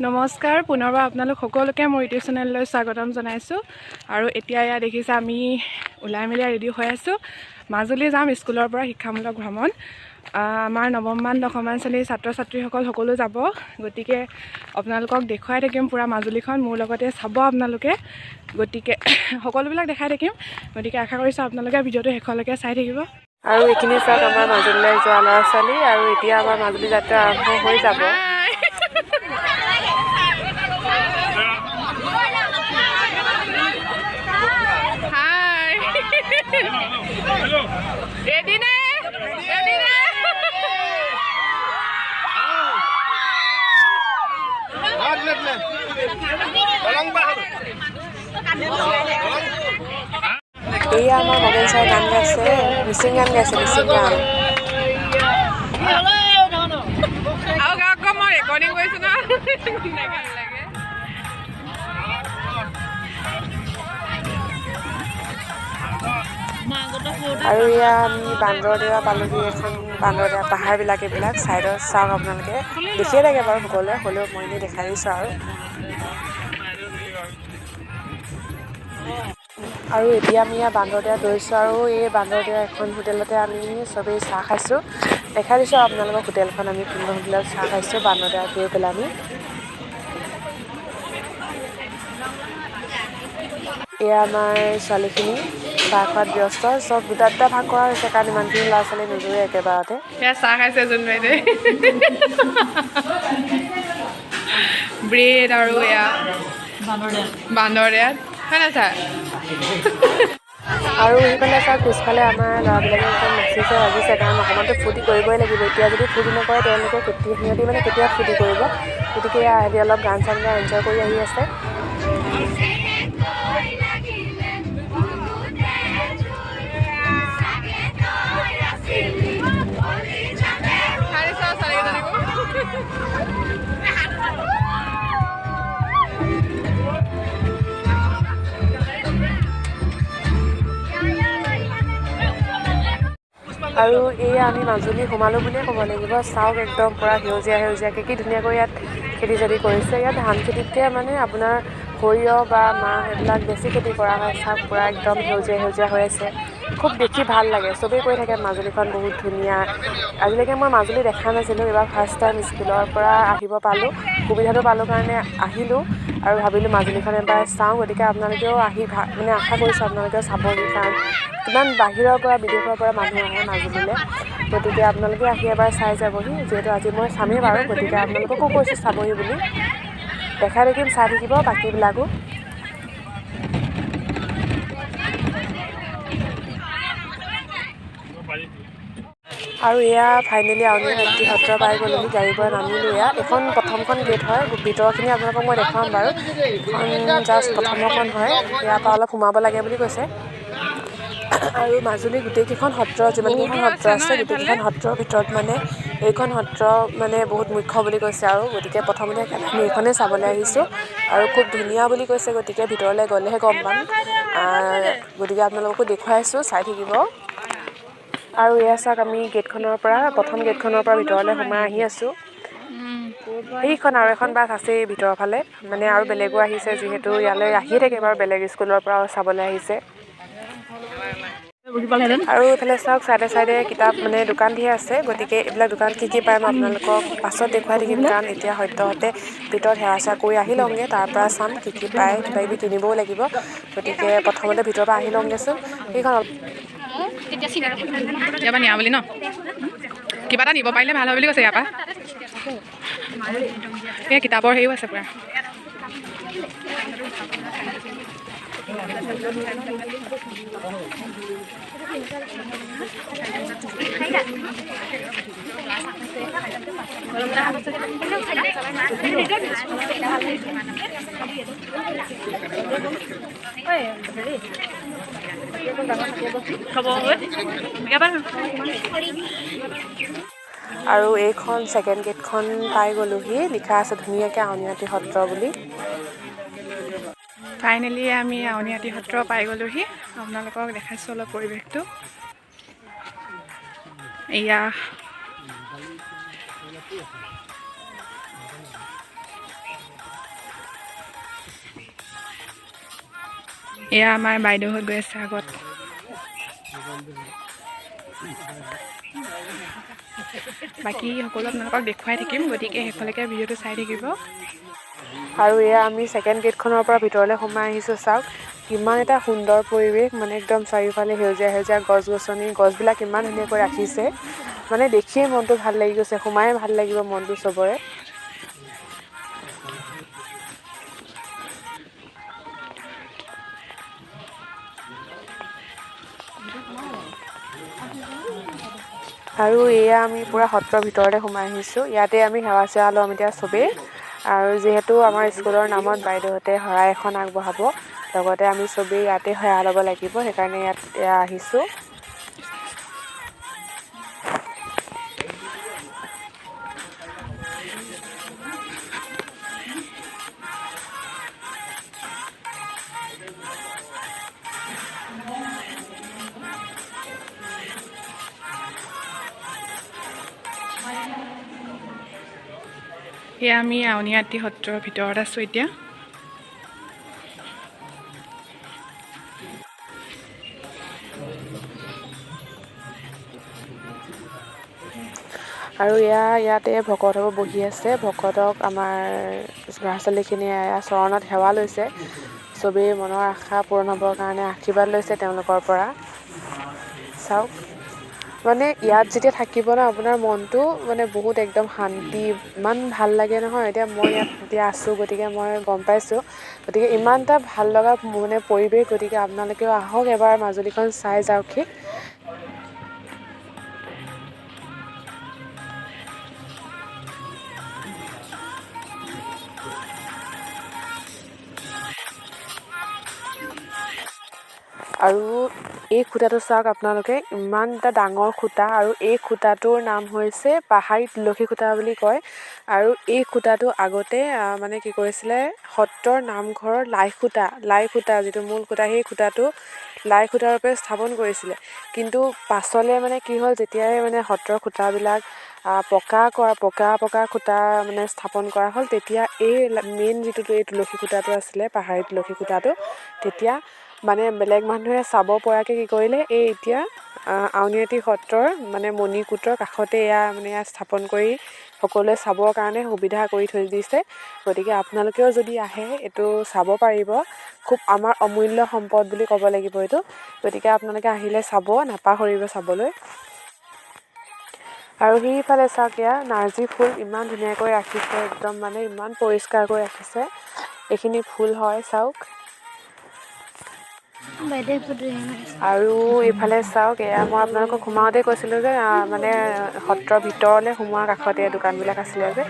নমস্কাৰ, পুনৰবাৰ আপোনালোক সকলোকে মোৰ ইউটিউব চেনেললৈ স্বাগতম জনাইছোঁ। আৰু এতিয়া এয়া দেখিছে আমি ওলাই মেলি ৰেডি হৈ আছোঁ, মাজুলী যাম স্কুলৰ পৰা শিক্ষামূলক ভ্ৰমণ। আমাৰ নৱমমান দশমমান শ্ৰেণীৰ ছাত্ৰ ছাত্ৰীসকল সকলো যাব, গতিকে আপোনালোকক দেখুৱাই থাকিম পূৰা মাজুলীখন, মোৰ লগতে চাব আপোনালোকে। গতিকে সকলোবিলাক দেখাই থাকিম, গতিকে আশা কৰিছোঁ আপোনালোকে ভিডিঅ'টো শেষলৈকে চাই থাকিব। আৰু এইখিনি চাওক আমাৰ মাজুলীলৈ যোৱা ল'ৰা ছোৱালী, আৰু এতিয়া আমাৰ মাজুলী যাত্ৰা আৰম্ভ হৈ যাব। এয়া আমাৰ মগেন ছাৰে গান গাইছে, মিচিং গান গাইছে, মিচিং গান। আৰু এয়া আমি বান্দৰদেৱা পালোহি, এখন বান্দৰদেৱা পাহাৰবিলাক এইবিলাক ছাইডত চাওক আপোনালোকে, দেখিয়ে থাকে বাৰু সকলোৱে, হ'লেও মই এনেই দেখাই দিছোঁ আৰু। আৰু এতিয়া আমি ইয়াত বান্দৰদেৱা গৈছোঁ, আৰু এই বান্দৰদেৱা এখন হোটেলতে আমি চবেই চাহ খাইছোঁ। দেখাই দিছোঁ আপোনালোকক হোটেলখন, আমি কোনখন হোটেলত চাহ খাইছোঁ বান্দৰদেৱা গৈ পেলাই আমি। এয়া আমাৰ ছোৱালীখিনি চাহ খোৱাত ব্যস্ত, চব দুটা দুটা ভাগ কৰা হৈছে কাৰণ ইমানখিনি ল'ৰা ছোৱালী নোজোৰে একেবাৰতে। চাহ খাইছে যোন বাইদেউ, ব্ৰেড আৰু এয়া বান্দৰদেৱাত হয় নাই ছাৰ। আৰু সেইফালে চাওক পিছফালে আমাৰ ল'ৰাবিলাকে একদম নাচিছে বাজিছে, কাৰণ অকণমানতো ফূৰ্তি কৰিবই লাগিব। এতিয়া যদি ফূৰ্তি নকৰে তেওঁলোকে কেতিয়া, সিহঁতি মানে কেতিয়া ফূৰ্তি কৰিব। গতিকে সিহঁতি অলপ গান চান গাই এনজয় কৰি আহি আছে। আৰু এয়া আমি মাজুলী সোমালোঁ বুলিয়ে ক'ব লাগিব। চাওক একদম পূৰা সেউজীয়া সেউজীয়াকৈ কি ধুনীয়াকৈ ইয়াত খেতি চেতি কৰিছে। ইয়াত ধান খেতিতকৈ মানে আপোনাৰ সৰিয়হ বা মাহ এইবিলাক বেছি খেতি কৰা হয়। চাওক পূৰা একদম সেউজীয়া সেউজীয়া হৈ আছে, খুব দেখি ভাল লাগে। চবেই কৈ থাকে মাজুলীখন বহুত ধুনীয়া। আজিলৈকে মই মাজুলী দেখা নাছিলোঁ, এইবাৰ ফাৰ্ষ্ট টাইম স্কুলৰ পৰা আহিব পালোঁ, সুবিধাটো পালোঁ কাৰণে আহিলোঁ আৰু ভাবিলোঁ মাজুলীখন এবাৰ চাওঁ। গতিকে আপোনালোকেও আহি মানে আশা কৰিছোঁ আপোনালোকেও চাবহি, কাৰণ কিমান বাহিৰৰ পৰা বিদেশৰ পৰা মানুহ আহে মাজুলীলৈ। গতিকে আপোনালোকে আহি এবাৰ চাই যাবহি, যিহেতু আজি মই চামেই বাৰু, গতিকে আপোনালোককো কৈছোঁ চাবহি বুলি। দেখাই থাকিম, চাই থাকিব বাকীবিলাকো। আৰু এয়া ফাইনেলি আউনীআটী সত্ৰ পাই গ'লোহি, গাড়ীৰ পৰা নামিলোঁ। এয়া এইখন প্ৰথমখন গেট হয়, ভিতৰখিনি আপোনালোকক মই দেখুৱাম বাৰু। এইখন জাষ্ট প্ৰথমখন হয়, ইয়াৰ পৰা অলপ সোমাব লাগে বুলি কৈছে। আৰু মাজুলী গোটেইকেইখন সত্ৰ, যিমানকেইখন সত্ৰ আছে গোটেইকেইখন সত্ৰৰ ভিতৰত মানে এইখন সত্ৰ মানে বহুত মুখ্য বুলি কৈছে আৰু। গতিকে প্ৰথমতে আমি এইখনেই চাবলৈ আহিছোঁ আৰু খুব ধুনীয়া বুলি কৈছে, গতিকে ভিতৰলৈ গ'লেহে গম পাম। গতিকে আপোনালোককো দেখুৱাইছোঁ, চাই থাকিব। আৰু এয়া চাওক আমি গেটখনৰ পৰা, প্ৰথম গেটখনৰ পৰা ভিতৰলৈ সোমাই আহি আছোঁ। সেইখন আৰু এখন বাছ আছেই ভিতৰৰ ফালে, মানে আৰু বেলেগো আহিছে যিহেতু ইয়ালৈ আহিয়ে থাকে বাৰু, বেলেগ স্কুলৰ পৰাও চাবলৈ আহিছে। আৰু এইফালে চাওক চাইডে চাইডে কিতাপ মানে দোকান ধেৰ আছে, গতিকে এইবিলাক দোকান কি কি পায় মই আপোনালোকক পাছত দেখুৱাই থাকিম, কাৰণ এতিয়া সদ্যহতে ভিতৰত সেৱা চেৱা কৰি আহি লওঁগৈ, তাৰ পৰা চাম কি কি পায়, কিবা কিবি কিনিবও লাগিব। গতিকে প্ৰথমতে ভিতৰৰ পৰা আহি লওঁগৈচোন। সেইখন ইয়াৰ পৰা নিয়া বুলি ন, কিবা এটা নিব পাৰিলে ভাল হয় বুলি কৈছে ইয়াৰ পৰা। এই কিতাপৰ হেৰিও আছে পূৰা। আৰু এইখন ছেকেণ্ড গেটখন পাই গ'লোহি, লিখা আছে ধুনীয়াকৈ আউনীআটী সত্ৰ বুলি। ফাইনেলি আমি আউনীআটী সত্ৰ পাই গ'লোহি, আপোনালোকক দেখাইছোঁ অলপ পৰিৱেশটো। এয়া এয়া আমাৰ বাইদেউহঁত গৈ আছে আগত। বাকী সকলো আপোনালোকক দেখুৱাই থাকিম, গতিকে শেষলৈকে ভিডিঅ'টো চাই থাকিব। আৰু এয়া আমি ছেকেণ্ড গেটখনৰ পৰা ভিতৰলৈ সোমাই আহিছোঁ। চাওক কিমান এটা সুন্দৰ পৰিৱেশ, মানে একদম চাৰিওফালে সেউজীয়া সেউজীয়া গছ গছনি, গছবিলাক ইমান ধুনীয়াকৈ ৰাখিছে, মানে দেখিয়ে মনটো ভাল লাগি গৈছে, সোমাই ভাল লাগিব মনটো চবৰে। আৰু এয়া আমি পূৰা সত্ৰৰ ভিতৰতে সোমাই আহিছোঁ। ইয়াতে আমি সেৱা চেৱা ল'ম এতিয়া চবেই। আৰু যিহেতু আমাৰ স্কুলৰ নামত বাইদেউহঁতে শৰাই এখন আগবঢ়াব, লগতে আমি চবেই ইয়াতে সেৱা ল'ব লাগিব, সেইকাৰণে ইয়াত এয়া আহিছোঁ। এয়া আমি আউনীআটী সত্ৰৰ ভিতৰত আছোঁ এতিয়া। আৰু এয়া ইয়াতে ভকতবোৰ বহি আছে। ভকতক আমাৰ ল'ৰা ছোৱালীখিনিয়ে এয়া চৰণত সেৱা লৈছে, চবেই মনৰ আশা পূৰণ হ'বৰ কাৰণে আশীৰ্বাদ লৈছে তেওঁলোকৰ পৰা। চাওক মানে ইয়াত যেতিয়া থাকিব ন, আপোনাৰ মনটো মানে বহুত একদম শান্তি, ইমান ভাল লাগে নহয়। এতিয়া মই ইয়াত এতিয়া আছোঁ, গতিকে মই গম পাইছোঁ। গতিকে ইমান এটা ভাল লগা মানে পৰিৱেশ, গতিকে আপোনালোকেও আহক এবাৰ মাজুলীখন চাই যাওকহি। আৰু এই খুঁটাটো চাওক আপোনালোকে, ইমান এটা ডাঙৰ খুঁটা। আৰু এই খুঁটাটোৰ নাম হৈছে পাহাৰী তুলসী খুঁটা বুলি কয়। আৰু এই খুঁটাটো আগতে মানে কি কৰিছিলে, সত্ৰৰ নামঘৰৰ লাই খুঁটা যিটো মূল খুঁটা, সেই খুঁটাটো লাই খুঁটাৰ ৰূপে স্থাপন কৰিছিলে। কিন্তু পাছলৈ মানে কি হ'ল, যেতিয়াই মানে সত্ৰৰ খুঁটাবিলাক পকা পকা খুঁটা মানে স্থাপন কৰা হ'ল, তেতিয়া এই মেইন যিটো এই তুলসী খুঁটাটো আছিলে, পাহাৰী তুলসী খুঁটাটো, তেতিয়া মানে বেলেগ মানুহে চাব পৰাকৈ কি কৰিলে, এই এতিয়া আউনীআটী সত্ৰৰ মানে মণিকূটৰ কাষতে এয়া মানে এয়া স্থাপন কৰি সকলোৱে চাবৰ কাৰণে সুবিধা কৰি থৈ দিছে। গতিকে আপোনালোকেও যদি আহে এইটো চাব পাৰিব। খুব আমাৰ অমূল্য সম্পদ বুলি ক'ব লাগিব এইটো। গতিকে আপোনালোকে আহিলে চাব, নাপাহৰিব চাবলৈ। আৰু সেইফালে চাওক, এয়া নাৰ্জী ফুল ইমান ধুনীয়াকৈ ৰাখিছে, একদম মানে ইমান পৰিষ্কাৰকৈ ৰাখিছে। এইখিনি ফুল হয় চাওক। আৰু এইফালে চাওক, এয়া মই আপোনালোকক সোমাওঁতে কৈছিলোঁ যে মানে সত্ৰৰ ভিতৰলৈ সোমোৱাৰ কাষতে দোকানবিলাক আছিলে যে,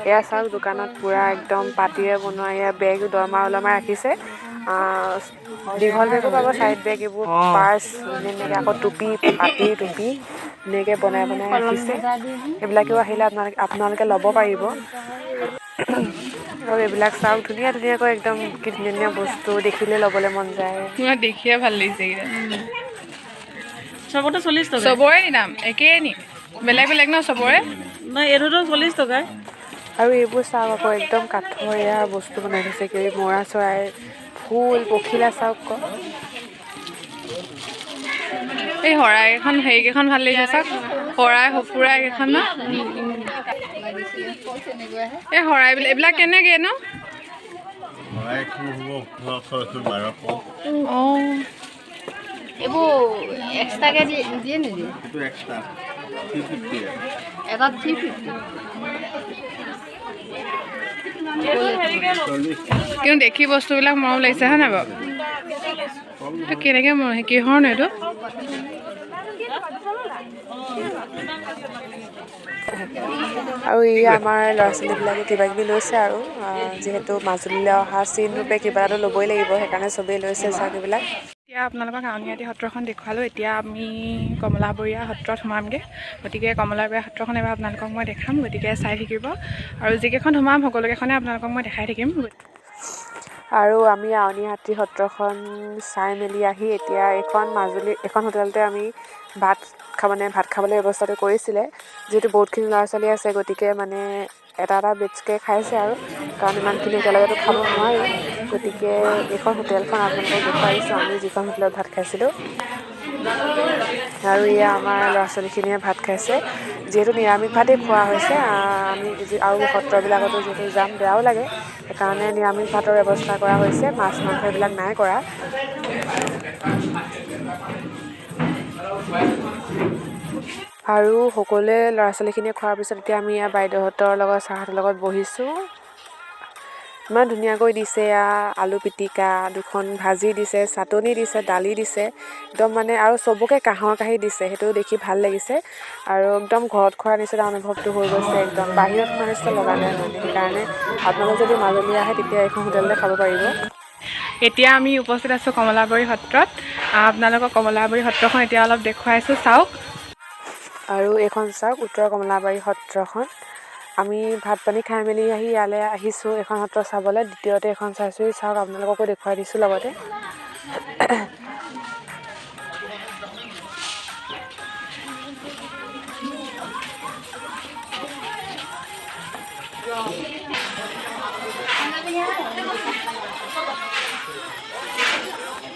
এয়া চাওক দোকানত পূৰা একদম পাতিৰে বনোৱা এয়া বেগ দৰমা ওলমাই ৰাখিছে। দীঘল বেগো পাব, চাইড বেগ, এইবোৰ পাৰ্চ, ধুনীয়াকৈ আকৌ টুপি, পাতিৰ টুপি ধুনীয়াকৈ বনাই বনাই ৰাখিছে। সেইবিলাকেও আহিলে আপোনালোকে ল'ব পাৰিব। আৰু এইবিলাক চাওক, ধুনীয়া ধুনীয়াকৈ একদম কি ধুনীয়া ধুনীয়া বস্তু, দেখিলে ল'বলৈ মন যায়। দেখিয়ে ভাল লাগিছে। চবতে 40 টকা। চবৰে নি দাম একেই নি, বেলেগ বেলেগ ন চবৰে? নাই, এইটোতো 40 টকাই। আৰু এইবোৰ চাওক আকৌ একদম কাঠৰ এয়া বস্তু বনাই থৈছে, কিবা মৰা চৰাই, ফুল, পখিলা চাওক। এই শৰাই এখন, হেৰিকেইখন ভাল লাগিছে চাওক, শৰাই সঁফুৰা এইকেইখন ন। এই শৰাইবিলাক এইবিলাক কেনেকৈ ন? অঁ, এইবোৰ এক্সট্ৰাকৈ দিয়ে নিদিয়ে? এটা 350। কিন্তু দেখি বস্তুবিলাক মৰম লাগিছে হয় নাই বাৰু? এইটো কেনেকৈ কিহৰ নো এইটো? আৰু এই আমাৰ ল'ৰা ছোৱালীবিলাকে কিবা কিবি লৈছে আৰু যিহেতু মাজুলীলৈ অহা চিন ৰূপে কিবা এটা ল'বই লাগিব, সেইকাৰণে চবেই লৈছে চাওক এইবিলাক। এতিয়া আপোনালোকক আউনীআটী সত্ৰখন দেখুৱালোঁ। এতিয়া আমি কমলাবৰীয়া সত্ৰত সোমামগৈ। গতিকে কমলাবৰীয়া সত্ৰখন এবাৰ আপোনালোকক মই দেখাম, গতিকে চাই থাকিব। আৰু যিকেইখন সোমাম সকলোকেইখনে আপোনালোকক মই দেখাই থাকিম। আৰু আমি আউনীআটী সত্ৰখন চাই মেলি আহি এতিয়া এইখন মাজুলী এখন হোটেলতে আমি ভাত খাবলৈ ব্যৱস্থাটো কৰিছিলে। যিহেতু বহুতখিনি ল'ৰা ছোৱালী আছে, গতিকে মানে এটা এটা বেটছকৈ খাইছে আৰু, কাৰণ ইমানখিনি একেলগেতো খাব নোৱাৰি। গতিকে এইখন হোটেলখন আপোনালোকক দেখুৱাই দিছোঁ, আমি যিখন হোটেলত ভাত খাইছিলোঁ। আৰু এয়া আমাৰ ল'ৰা ছোৱালীখিনিয়ে ভাত খাইছে। যিহেতু নিৰামিষ ভাতেই খোৱা হৈছে, আমি আৰু সত্ৰবিলাকতো যিহেতু যাম, বেয়াও লাগে, সেইকাৰণে নিৰামিষ ভাতৰ ব্যৱস্থা কৰা হৈছে, মাছ মাংস এইবিলাক নাই কৰা। আৰু সকলোৱে ল'ৰা ছোৱালীখিনিয়ে খোৱাৰ পিছত এতিয়া আমি ইয়াৰ বাইদেউহঁতৰ লগত, ছাৰহঁতৰ লগত বহিছোঁ। ইমান ধুনীয়াকৈ দিছে, এয়া আলু পিটিকা দুখন ভাজি দিছে, চাটনি দিছে, দালি দিছে, একদম মানে আৰু চবকে কাঁহৰ কাঁহী দিছে, সেইটো দেখি ভাল লাগিছে। আৰু একদম ঘৰত খোৱাৰ নিচিনা অনুভৱটো হৈ গৈছে, একদম বাহিৰত খোৱাৰ নিচিনা লগা নাই মানে। সেইকাৰণে আপোনালোক যদি মাজুলী আহে তেতিয়া এইখন হোটেলতে খাব পাৰিব। এতিয়া আমি উপস্থিত আছোঁ কমলাবাৰী সত্ৰত। আপোনালোকক কমলাবাৰী সত্ৰখন এতিয়া অলপ দেখুৱাইছোঁ, চাওক। আৰু এইখন চাওক উত্তৰ কমলাবাৰী সত্ৰখন। আমি ভাত পানী খাই মেলি আহি ইয়ালৈ আহিছোঁ এইখন সত্ৰ চাবলৈ। দ্বিতীয়তে এখন চাইছোঁ, চাওক আপোনালোককো দেখুৱাই দিছোঁ লগতে।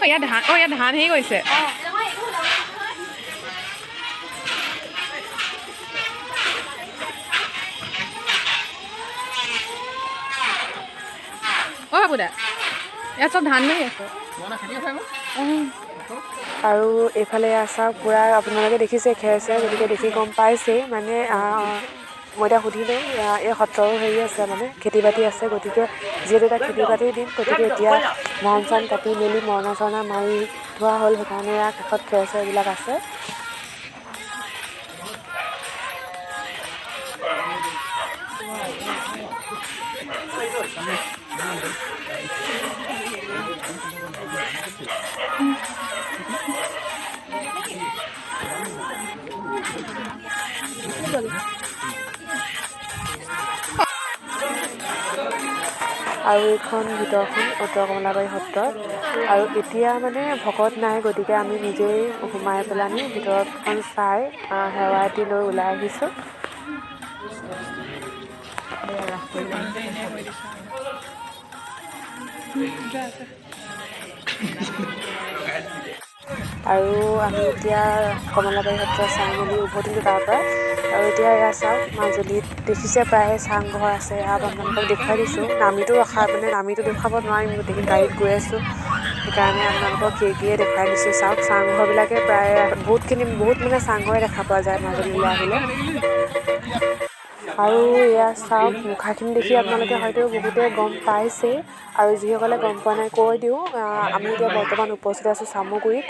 ইয়াত ধান, ইয়াত ধান হেৰি কৰিছে। বাবুদা, ইয়াত চব ধান মাৰি আছে। আৰু এইফালে চাওক পূৰা আপোনালোকে দেখিছে খেৰ চেৰ, গতিকে দেখি গম পাইছেই। মানে মই এতিয়া সুধিলোঁ, এই সত্ৰৰো হেৰি আছে, মানে খেতি বাতি আছে, গতিকে যিহেতু এটা খেতি বাতিৰ দিন, গতিকে এতিয়া ধান চান কাটি মেলি মৰণা চৰণা মাৰি থোৱা হ'ল, সেইকাৰণে ইয়াৰ কাষত খেৰ চেৰবিলাক আছে। আৰু এইখন ভিতৰখন উত্তৰ কমলাবাৰী সত্ৰৰ। আৰু এতিয়া মানে ভকত নাই, গতিকে আমি নিজেই সোমাই পেলানি ভিতৰখন চাই সেৱা এটি লৈ ওলাই আহিছোঁ। আৰু আমি এতিয়া কমলাবাৰী সত্ৰ চাই মেলি উভতিলোঁ তাৰ পৰা। আৰু এতিয়া এয়া চাওক মাজুলীত দেখিছে প্ৰায় চাংঘৰ আছে, এয়া আপোনালোকক দেখুৱাই দিছোঁ। নামিতো ৰখা মানে নামিতো দেখুৱাব নোৱাৰিম, গতিকে গাড়ীত গৈ আছোঁ, সেইকাৰণে আপোনালোকক খিৰিকীয়ে দেখুৱাই দিছোঁ। চাওক চাংঘৰবিলাকে প্ৰায় বহুতখিনি বহুত মানে চাংঘৰে দেখা পোৱা যায় মাজুলীলৈ আহিলে। আৰু এয়া চাওক মুখাখিনি দেখি আপোনালোকে হয়তো বহুতে গম পাইছেই, আৰু যিসকলে গম পোৱা নাই কৈ দিওঁ, আমি এতিয়া বৰ্তমান উপস্থিত আছোঁ চামগুৰিত।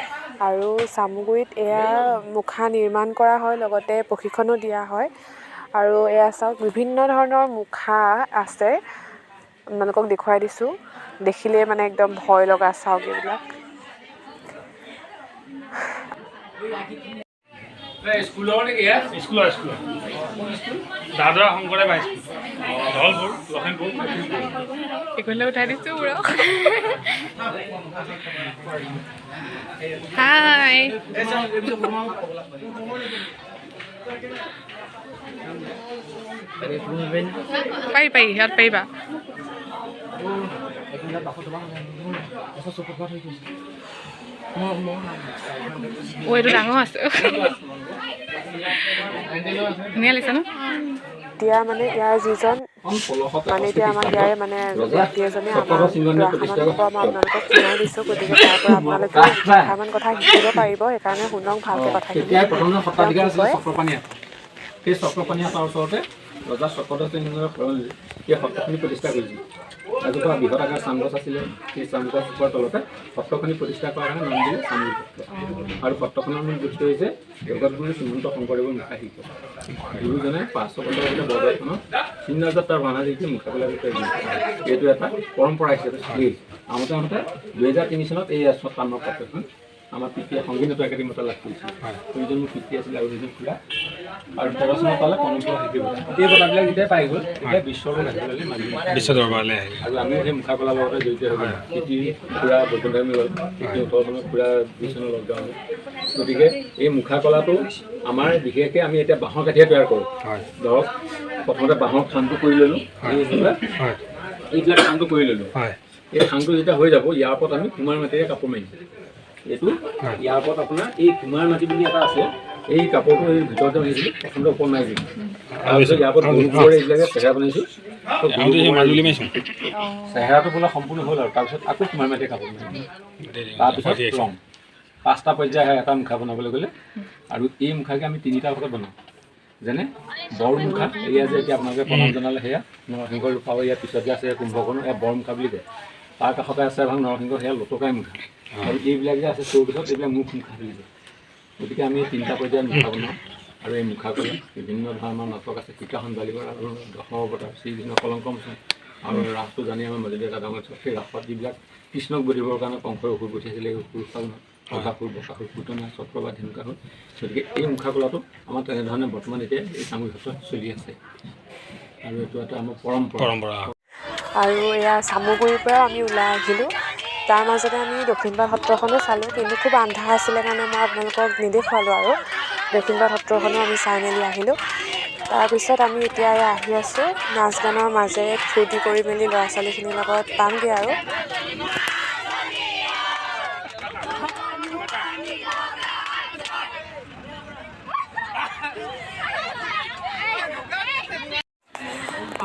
আৰু চামগুৰিত এয়া মুখা নিৰ্মাণ কৰা হয়, লগতে প্ৰশিক্ষণো দিয়া হয়। আৰু এয়া চাওক বিভিন্ন ধৰণৰ মুখা আছে, আপোনালোকক দেখুৱাই দিছোঁ, দেখিলেই মানে একদম ভয় লগা। চাওক এইবিলাক। স্কুলৰ নেকি? স্কুলৰ স্কুলৰ দাদৰা শংকৰদেৱ হাইস্কুল, ধলপুৰ, লখিমপুৰ। এইখনলৈ উঠাই দিছোঁ বুঢ়া। হাই, পাৰি পাৰি ইয়াত পাৰিবা। এইটো ডাঙৰ আছে, ধুনীয়া লাগিছে ন? এতিয়া মানে ইয়াৰ যিজন মানে এতিয়া আমাক ইয়াৰে মানে ব্যক্তি এজনে আমাক দুআষাৰমান ক'ব, মই আপোনালোকক শুনাই দিছোঁ, গতিকে তাৰ পৰা আপোনালোকে দুআষাৰমান কথা শিকিব পাৰিব, সেইকাৰণে শুনক ভালকৈ কথাখিনি। সেই চক্ৰপাণীয়া তাৰ ওচৰতে ৰজা চক্ৰধ্বজ সিংহৰ সেই সত্ৰখনি প্ৰতিষ্ঠা কৰিছিল। এজোপা বৃহৎ আকাৰ চামগছ আছিলে, সেই চামগছজোপাৰ তলতে সত্ৰখনি প্ৰতিষ্ঠা কৰাৰ কাৰণে নাম দিলে চামগুৰি সত্ৰ। আৰু সত্ৰখনৰ মূল বস্তু হৈছে জগতগুৰু শ্ৰীমন্ত শংকৰদেৱৰ মুখা শিল্প। গুৰুজনে 500 বছৰ আগতে বৰদোৱাখনত চিহ্নযাত্ৰাৰ তাৰ ভাওনা দেখি মুখাকলাৰ বিষয়ে এইটো এটা পৰম্পৰা হিচাপে চলি আহিছে। আহোঁতে আহোঁতে 2003 চনত এই আমাৰ সত্ৰখন আমাৰ পিতৃয়ে সংগীত নাটক একাডেমী বঁটা লাভ কৰিছিল। দুজন মোৰ পিতৃ আছিলে আৰু দুজন খুৰা। আৰু 13 চনত পালে কনকপুৰ শিল্পী বঁটা। এই বঁটাবিলাক যেতিয়া পাই গ'ল তেতিয়া বিশ্বৰ আহিবলৈ মাজুলী বিশ্ব দৰবাৰলৈ আহিল। আৰু আমিও সেই মুখাকলাৰ লগতে জড়িত হৈ গ'লো। পিতৃ খুৰা বৈকুণ্ঠমি গ'ল, পিতৃ 18 চনত খুৰা 20 চনত লকডাউন হ'ল। গতিকে এই মুখাকলাটো আমাৰ বিশেষকৈ আমি এতিয়া বাঁহৰ কাঠিয়ে তৈয়াৰ কৰোঁ। ধৰক প্ৰথমতে বাঁহৰ খামটো কৰি ল'লোঁ, এইবিলাক কামটো কৰি ল'লোঁ। এই সাংটো যেতিয়া হৈ যাব, ইয়াৰ ওপৰত আমি কুমাৰ মাটিৰে কাপোৰ মাৰিম। এইটো ইয়াৰ ওপৰত আপোনাৰ এই কুমাৰ মাটি বুলি এটা আছে, এই কাপোৰটো এই ভিতৰতে মাৰিছিলোঁ, প্ৰথমতে ওপৰত মাৰি দিলোঁ। তাৰপিছত ইয়াৰ ওপৰত গৰু গোবৰে এইবিলাকে চেহেৰা বনাইছোঁ। চেহেৰাটো বোলে সম্পূৰ্ণ হ'ল আৰু তাৰপিছত আকৌ কুমাৰ মাটিৰে কাপোৰ মাৰিম, তাৰপিছত ৰং। 5টা পৰ্যায় হয় এটা মুখা বনাবলৈ গ'লে। আৰু এই মুখাকে আমি 3টা ভাগত বনাওঁ, যেনে বৰ মুখা, এয়া যে এতিয়া আপোনালোকে প্ৰণাম জনালে সেয়া নৰসিংহৰ ৰূপ পাব। ইয়াৰ পিছত যে আছে কুম্ভকৰ্ণ, এয়া বৰ মুখা বুলি কয়। তাৰ কাষতে আছে এভাগ নৰসিংহ, সেয়া লটকাই মুখা। আৰু এইবিলাক যে আছে চৌপিছত, এইবিলাক মুখ মুখা বুলি কয়। গতিকে আমি 3টা পৰ্যায়ত মুখা বনাওঁ। আৰু এই মুখা ক'লে বিভিন্ন ধৰণৰ নাটক আছে, সীতাখন বালিগড় আৰু দশ অৱতাৰ, শ্ৰীকৃষ্ণ কলংক মোচন আৰু ৰাসটো জানি আমাৰ মাজুলী এটা ডাঙৰ উৎসৱ। সেই ৰাসত যিবিলাক কৃষ্ণক বধিবৰ কাৰণে কংসই অসুৰ পঠিয়াইছিলে, এই অসুৰ অঘাসুৰ, বকাসুৰ, পুতনা, চক্ৰ বা ধেনুকাসুৰ। গতিকে এই মুখা কলাটো আমাৰ তেনেধৰণে বৰ্তমান এতিয়া এই চামগুৰি সত্ৰত চলি আছে আৰু এইটো এটা আমাৰ পৰম্পৰা। আৰু এয়া চামগুৰিৰ পৰাও আমি ওলাই আহিলোঁ। তাৰ মাজতে আমি দক্ষিণপাট সত্ৰখনো চালোঁ, কিন্তু খুব আন্ধাৰ আছিলে কাৰণে মই আপোনালোকক নেদেখুৱালোঁ। আৰু দক্ষিণপাট সত্ৰখনো আমি চাই মেলি আহিলোঁ। তাৰপিছত আমি এতিয়া আহি আছোঁ নাচ গানৰ মাজেৰে ফূৰ্তি কৰি মেলি ল'ৰা ছোৱালীখিনিৰ লগত পামগৈ আৰু।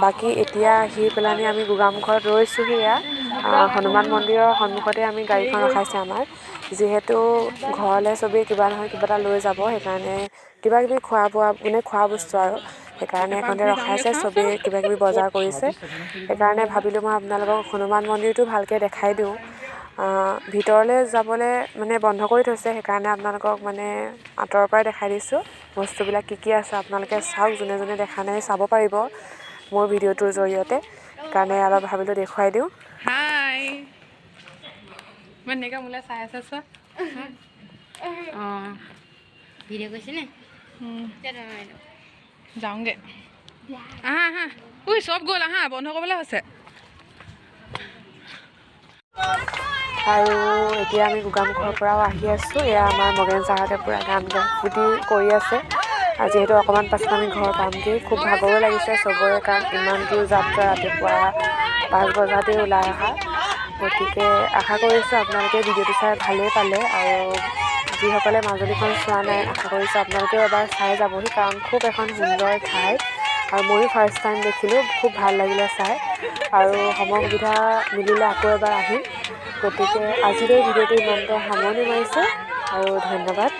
বাকী এতিয়া আহি পেলানি আমি গোগামুখত ৰৈছোঁহি। এয়া হনুমান মন্দিৰৰ সন্মুখতে আমি গাড়ীখন ৰখাইছে আমাৰ, যিহেতু ঘৰলৈ চবেই কিবা নহয় কিবা এটা লৈ যাব, সেইকাৰণে কিবা কিবি খোৱা বোৱা মানে খোৱা বস্তু আৰু সেইকাৰণে এইখনতে ৰখাইছে। চবেই কিবা কিবি বজাৰ কৰিছে, সেইকাৰণে ভাবিলোঁ মই আপোনালোকক হনুমান মন্দিৰটো ভালকৈ দেখাই দিওঁ। ভিতৰলৈ যাবলৈ মানে বন্ধ কৰি থৈছে, সেইকাৰণে আপোনালোকক মানে আঁতৰৰ পৰাই দেখাই দিছোঁ বস্তুবিলাক কি কি আছে। আপোনালোকে চাওক, যোনে যোনে দেখা নাই চাব পাৰিব মোৰ ভিডিঅ'টোৰ জৰিয়তে, সেইকাৰণে অলপ ভাবিলোঁ দেখুৱাই দিওঁ। হাই, মানে মোলৈ চাই আছে চোৱা। অঁ, ভিডিঅ' কৰিছেনে? যাওঁগৈ, আহা আহা। ঐ চব গ'ল, আহা, বন্ধ কৰিবলৈ হৈছে। আৰু এতিয়া আমি গোগামুখৰ পৰাও আহি আছোঁ। এয়া আমাৰ মগেন ছাৰহঁতে পূৰা গান গাই ফূৰ্তি কৰি আছে। আৰু যিহেতু অকণমান পাছত আমি ঘৰ পামগৈ, খুব ভাগৰো লাগিছে চবৰে, কাৰণ ইমান দূৰ যাত্ৰা ৰাতিপুৱা 5 বজাতেই ওলাই অহা। গতিকে আশা কৰিছোঁ আপোনালোকে ভিডিঅ'টো চাই ভালেই পালে। আৰু যিসকলে মাজুলীখন চোৱা নাই, আশা কৰিছোঁ আপোনালোকেও এবাৰ চাই যাবহি, কাৰণ খুব এখন সুন্দৰ ঠাই। আৰু ময়ো ফাৰ্ষ্ট টাইম দেখিলোঁ, খুব ভাল লাগিলে চাই। আৰু সময় সুবিধা মিলিলে আকৌ এবাৰ আহিম। গতিকে আজিলৈ ভিডিঅ'টো ইমানতে সামৰণি মাৰিছোঁ আৰু ধন্যবাদ।